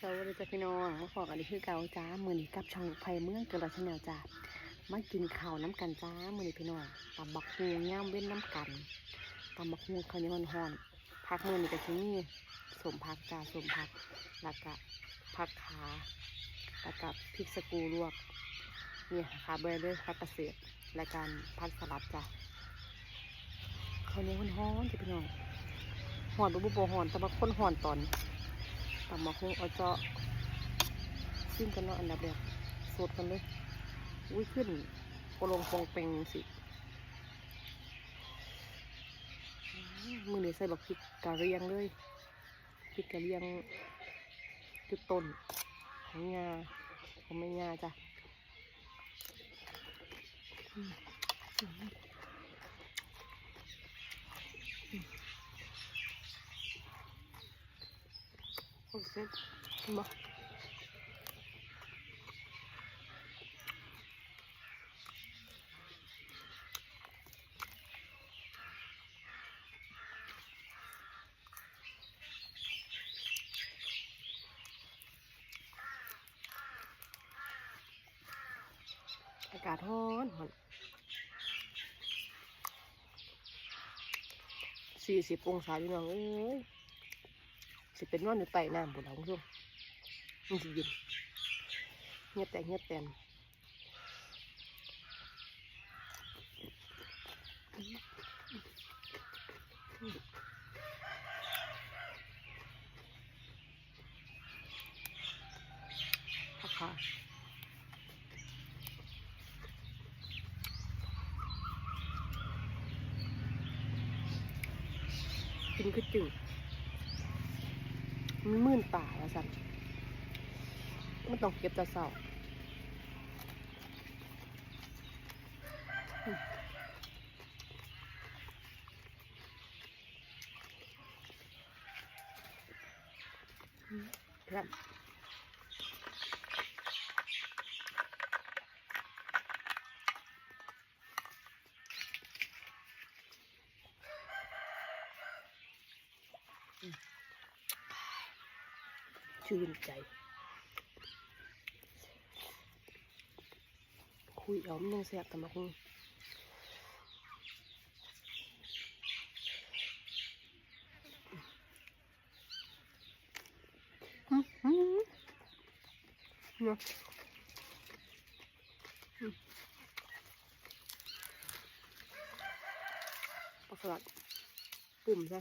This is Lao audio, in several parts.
ສະບາຍດີຈ້າພີ່ນ້ອງ ມາພໍ້ກັນອີກຄືເກົ່າຈ້າ ມື້ນີ້ກັບຊ່ອງໄພເມືອງເກີດລາວແຊນແນວຈ້າ ມາກິນເຂົ້ານຳກັນຈ້າ ມື້ນີ້ພີ່ນ້ອງ ຕຳບັກຫຸ່ງຍາມເວັນນຳກັນ ຕຳບັກຫຸ່ງເຂົ້າໜຽວຮ້ອນໆ ຜັກມື້ນີ້ກໍຊິມີສົ້ມຜັກຈ້າ ສົ້ມຜັກ ແລ້ວກະຜັກຂາ ແລ້ວກະພິກສະກູລວກ ນີ້ຂາດບໍ່ໄດ້ເລີຍ ຜັກກະເສດ ແລະກະຜັກສະຫຼັດຈ້າ ເຂົ້າໜຽວຮ້ອນໆ ຈ້າພີ່ນ້ອງ ຮ້ອນບໍ່ ບໍ່ຮ້ອນ ແຕ່ວ່າຄົນຮ້ອນຕອນ ຕຳບັກຫຸ່ງເອົາເຈາະ ຊີມກ່ອນເນາະ ອັນດັບແລກ ສົດກ່ອນເລີຍ ອຸ້ຍ ຂຶ້ນໂປໂລງໂປງເປັງຈັ່ງຊີ້ ມື້ນີ້ໃສ່ບັກພິກກະລຽງເລີຍ ພິກກະລຽງຈຸດຕົ້ນຂອງຍ່າ ຂອງແມ່ຍ່າຈ້າ ໂອ້ ແຊບ ເຫັນບໍ່? ອາກາດຮ້ອນ ຮ້ອນ ສີ່ສິບອົງສາ ພີ່ນ້ອງເອີຍ ຊິໄປນອນຢູ່ໃຕ້ນ້ຳພຸ້ນລະ ຄຸນຜູ້ຊົມ ມັນຊິເຢັນ ເຫື່ອແຕກເຫື່ອແຕນ. ກິນຄືຈືດ ມັນມື່ນຕາວ່າຊັ້ນ ມັນຕ້ອງເກັບແຕ່ເຊົ້າ. ແຊບ ຊື່ນໃຈ ຄຸຍເອົາມັນຍັງແຊບ ຕຳບັກຫຸ່ງ ອືມ ເນາະ ອືມ ຜັກສະຫຼັດ ປຸ້ມໃສ່.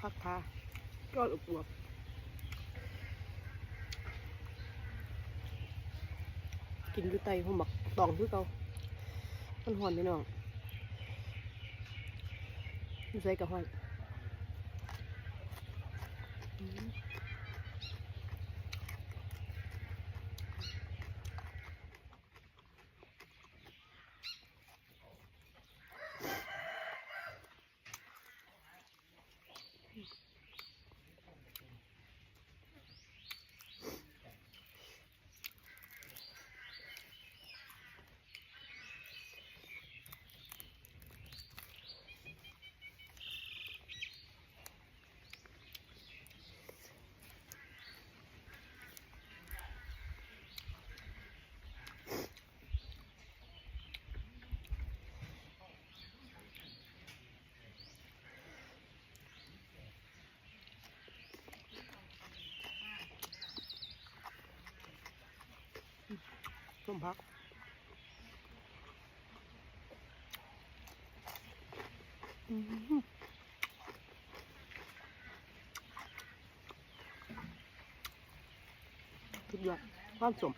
ຜັກຄາ ຍອດອວບໆ ກິນຢູ່ໃຕ້ຮົ່ມໝາກຕອງຄືເກົ່າ ມັນຮ້ອນ ພີ່ນ້ອງ ຢູ່ໃສກໍຮ້ອນ. ສົ້ມຜັກ ອືມ ສຸດຍອດ ຄວາມສົ້ມ.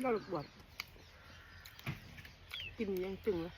ກໍລະບວມ ກິນຢ່າງຕຶງເລີຍ.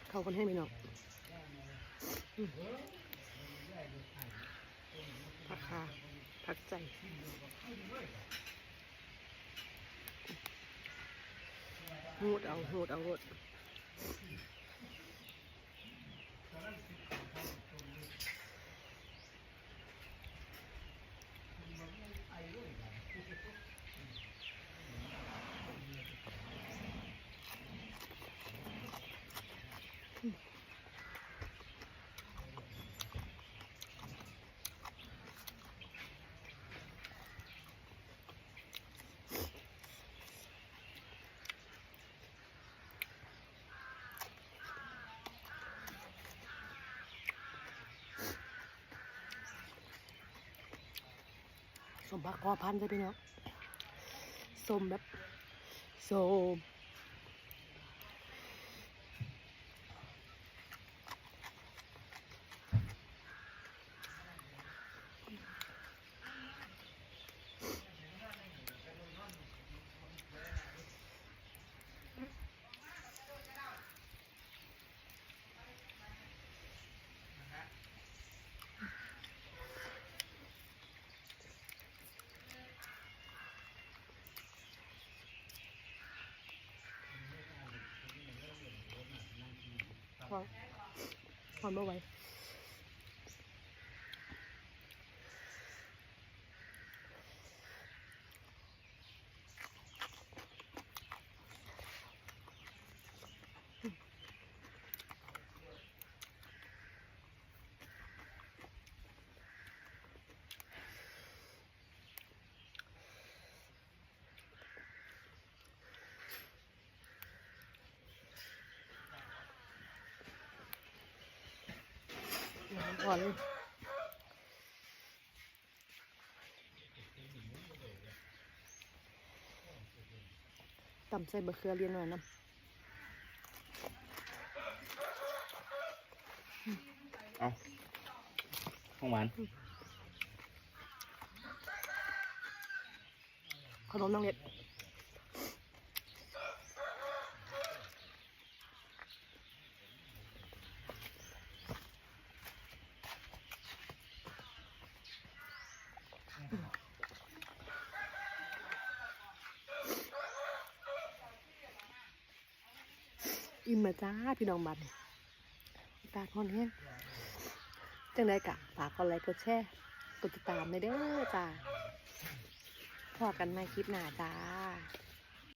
ເຂົ້າກັນແຮງພີ່ນ້ອງ. ອືມ ພັກຂາ ພັກໃຈ ຮູດເອົາ ຮູດເອົາໂລດ. ສົ້ມຜັກພໍພັນເດີພີ່ນ້ອງ ສົ້ມແບບ ສົ້ມ. ຮ້ອນ ຮ້ອນບໍ່ໄຫວ. ຕຳໃສ່ບະເຂືອລຽນໜ້ອຍນຳ. ເອົາ ຂອງຫວານ. ຂະໜົມນ້ອງເລັດ. ອີ່ມແລ້ວຈ້າພີ່ນ້ອງ ບາດນີ້ອາກາດຮ້ອນແຮງ. ຈັ່ງໃດກະຝາກກົດໄລກົດແຊ ກົດຕິດຕາມແດ່ເດີຈ້າ. ພໍ້ກັນໃໝ່ຄລິບໜ້າຈ້າ.